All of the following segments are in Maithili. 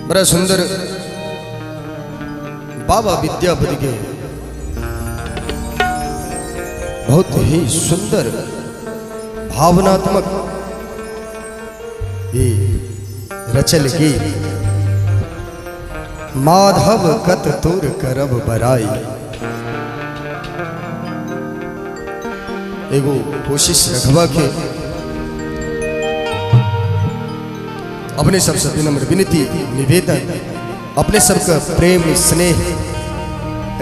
बड़ा सुंदर बाबा विद्यापति के बहुत ही सुंदर भावनात्मक ये रचल गीत माधव कत तोर करब बराई। एगो कोशिश रखबा के अपने सबसे विनम्र विनती निवेदन, अपने सबका प्रेम स्नेह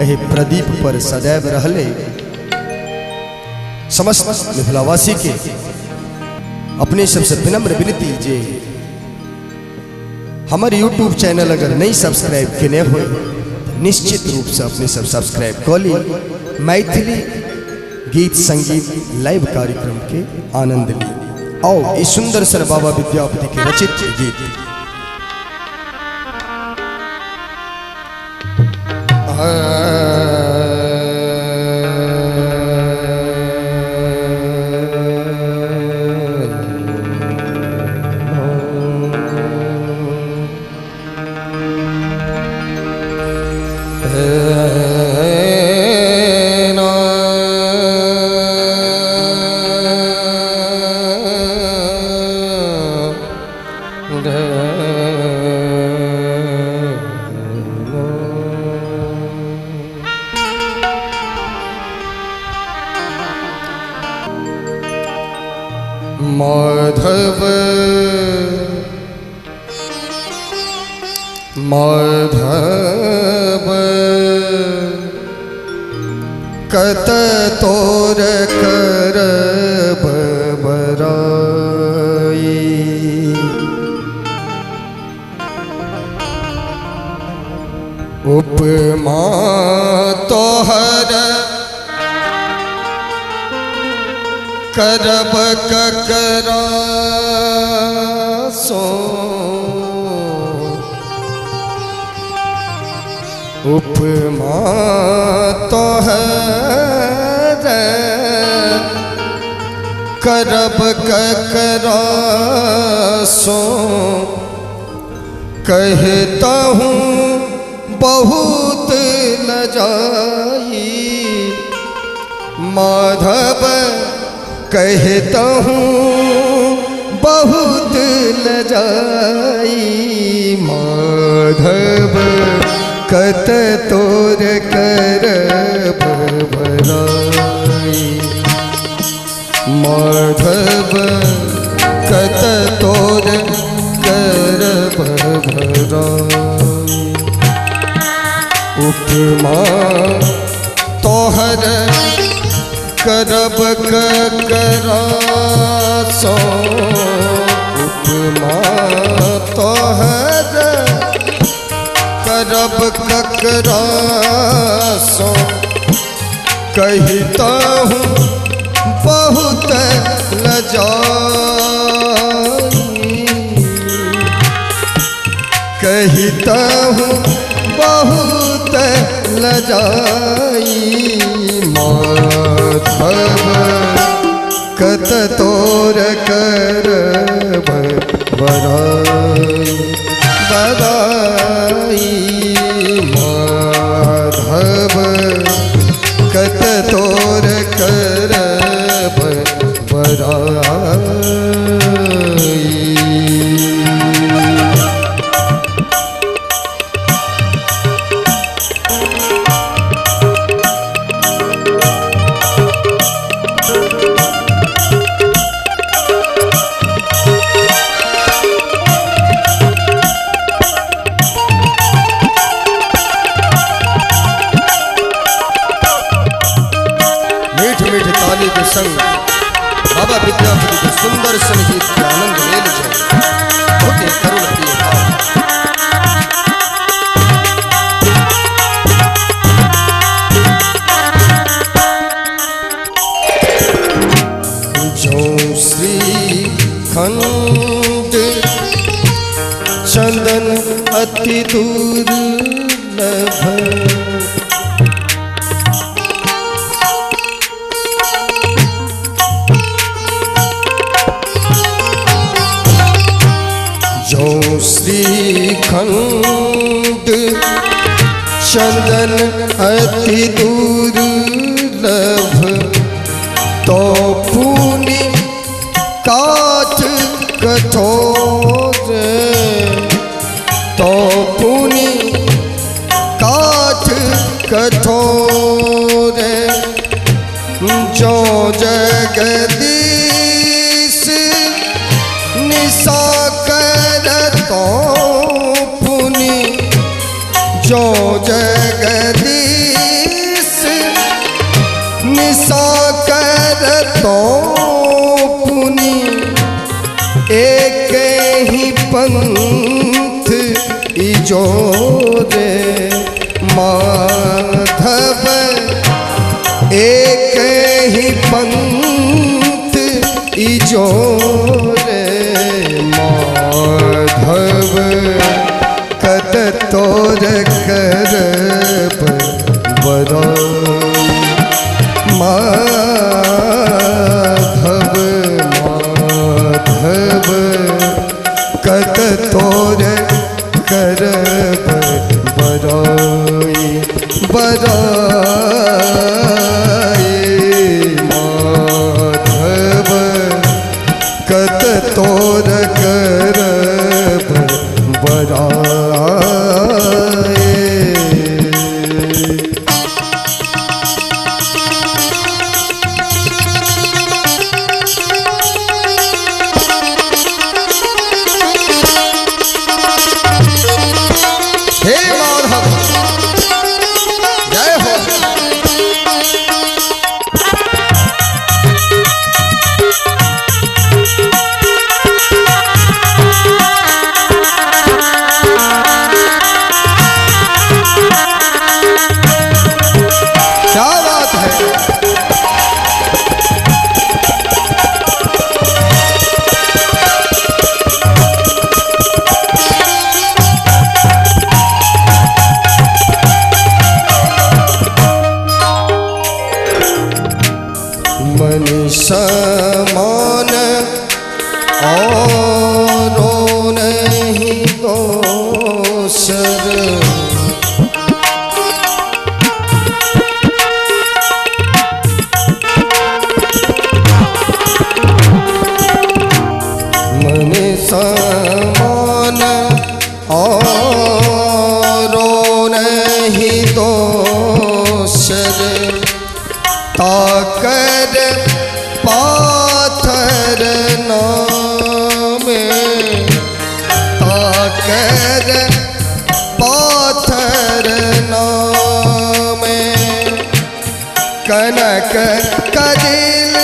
एहि प्रदीप पर सदैव रहले। समस्त मिथिलावासी के अपने सबसे विनम्र विनती जे हमारे यूट्यूब चैनल अगर नहीं सब्सक्राइब केने हो तो निश्चित रूप से अपने सब सब्सक्राइब कर ली। मैथिली गीत संगीत लाइव कार्यक्रम के आनंद ली। आओ इस सुंदर सर बाबा विद्यापति के रचित गीत। माधव माधव कत तोर करब बराई। उपमा तोहर करब ककरा सो। उपमा तोहर करब ककरा सो। कहता हूँ बहुत लजाई माधव, कहता हूँ बहुत लजाई माधव कत तोर करब बराई। माधव कत तोर करब बराई। उपमा तोहर करब ककरा सो। उपमा तोहर करब ककरा सो। कहता हूँ बहुत लजाई, कहता हूँ बहुत लजाई माधव कत तोर करब बराई बराई। माधव कत तोर करब बराई। मीठ मीठ ताली के संग बाबा विद्यापति के सुंदर संगीत के आनंद ले लीजिए। बहुत ही करुण प्रिय भाव। जो श्री खंड चंदन अति दुर्लभ, जो श्री श्रीखंड चंदन अति दुर्लभ तो पुनि काठ कठोर तो पुनि काठ कठोर जो जगदीश निशा कर तो पुनि जो जगदीश निशा कर तो पुनि एक ही पंथ इजोरे माधव एक ही पंथ इजोरे माधव कत तोर करब बराई माधव माधव कत तोर करब बराई बराई माधव कत तोर करब बराई। हे माधव जय हो। क्या बात है। मन समान औरो नहीं दोसर मन समान औरो नहीं दोसर ताकर पाथर नामे ताकर पाथर नामे कनक कजिल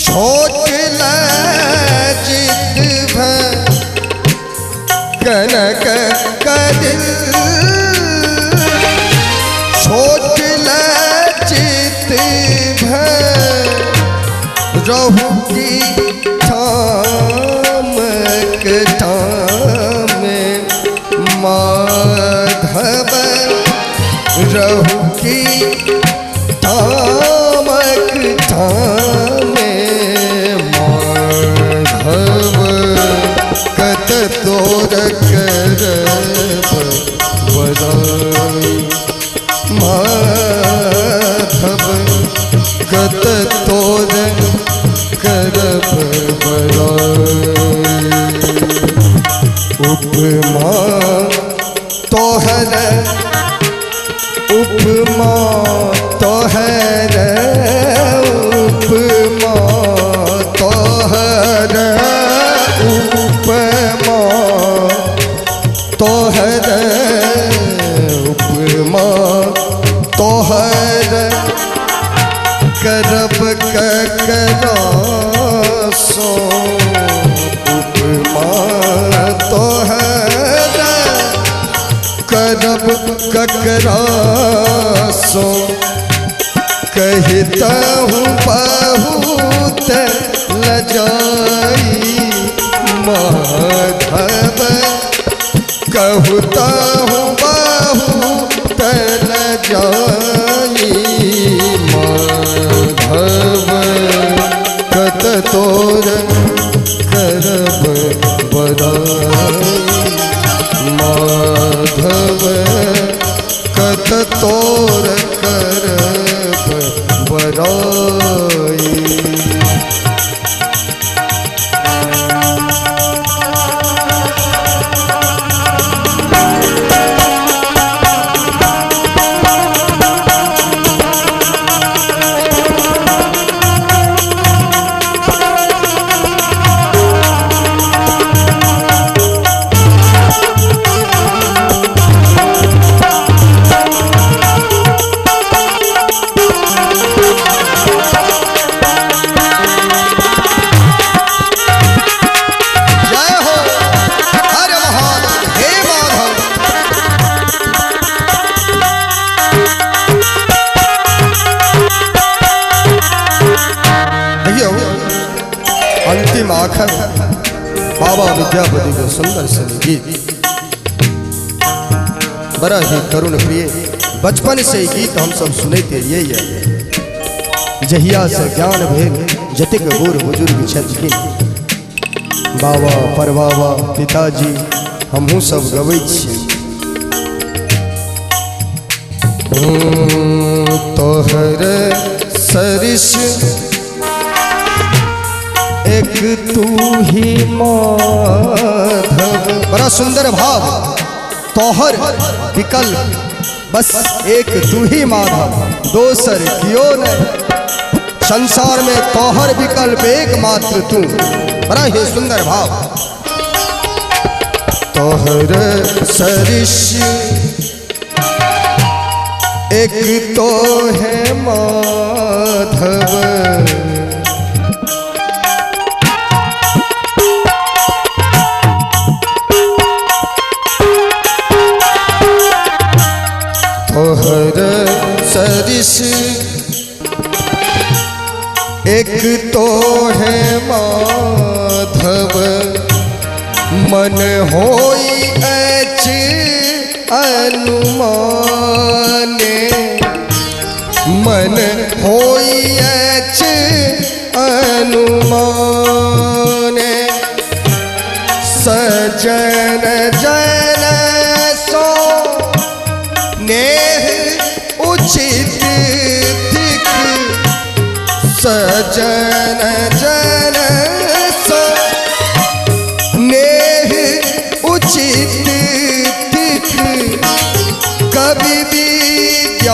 छोट लजित भ कनक कजिल छोट लजित भ रहु की ठामक ठामे माधव रहु की ठामक ठामे माधव कत तोर करब बराई माधव कत तोर करब बराई। उपमा तोहर उपमा तोहर उपमा तोहर उपमा तोहर उपमा तोहर करब ककरा सो उपमा तोहर करब ककरा सो कहता हूँ बहुत लजाई माधव कहता हूँ बहुत लजाई माधव कत तोर करब बराई। बराई। माधव कत तोर करब बराई। अंतिम आखर बाबा विद्यापति के सुंदर से गीत, बड़ा ही करुण प्रिय। बचपन से गीत हम सब सुनते रहिए। जहिया से ज्ञान भेल जतेक बूढ़ बुजुर्ग छथिन बाबा परबाबा पिताजी हमहूँ सब गबै छी। तोहर सरिस एक तू ही माधव। बड़ा सुंदर भाव, तोहर विकल्प बस एक तू ही माधव, दोसर कियो नहीं। संसार में तोहर विकल्प एकमात्र तू। बड़ा ही सुंदर भाव। तोहर सरिस एक तो है माधव, तोहर सरिस एक तो है माधव। मन होई अछि अनुमाने, मन होई अछि अनुमाने। सजन जन सो नेह उचित थिक, सजन जन सो नेह उचित थिक। कवि विद्यापति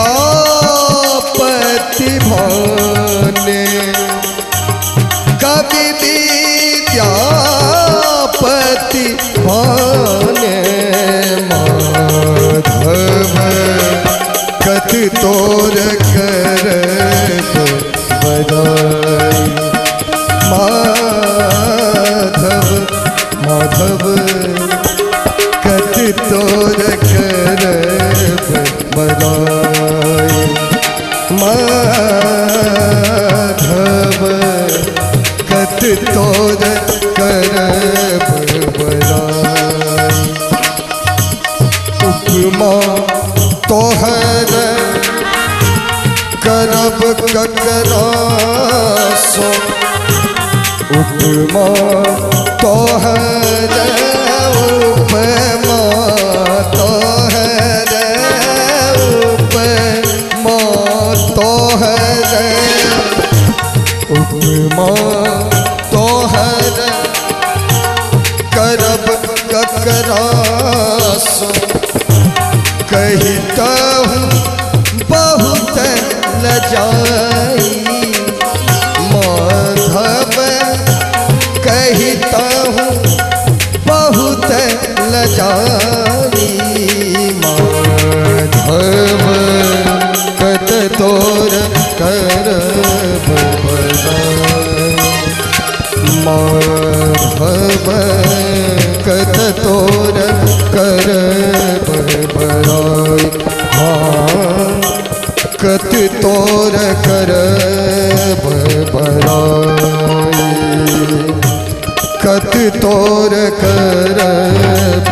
भाने, कवि विद्यापति भाने। माधव कत तोर करब बराई। माधव माधव कत तोर करब बराई। माधव कत तोर करब बराई। उपमा तोहर करब ककरा सो, उपमा तोहर, उपमा तोहर, उपमा तोहर, उपमा तोहर करब ककरा सो। कहितहुँ बहुत लजाई माधव, कहितहुँ बहुत लजाई। माधव कत तोर करब बराई। माधव कत तोर करब बराई। हाँ कत तोर करब बराई, कत तोर करब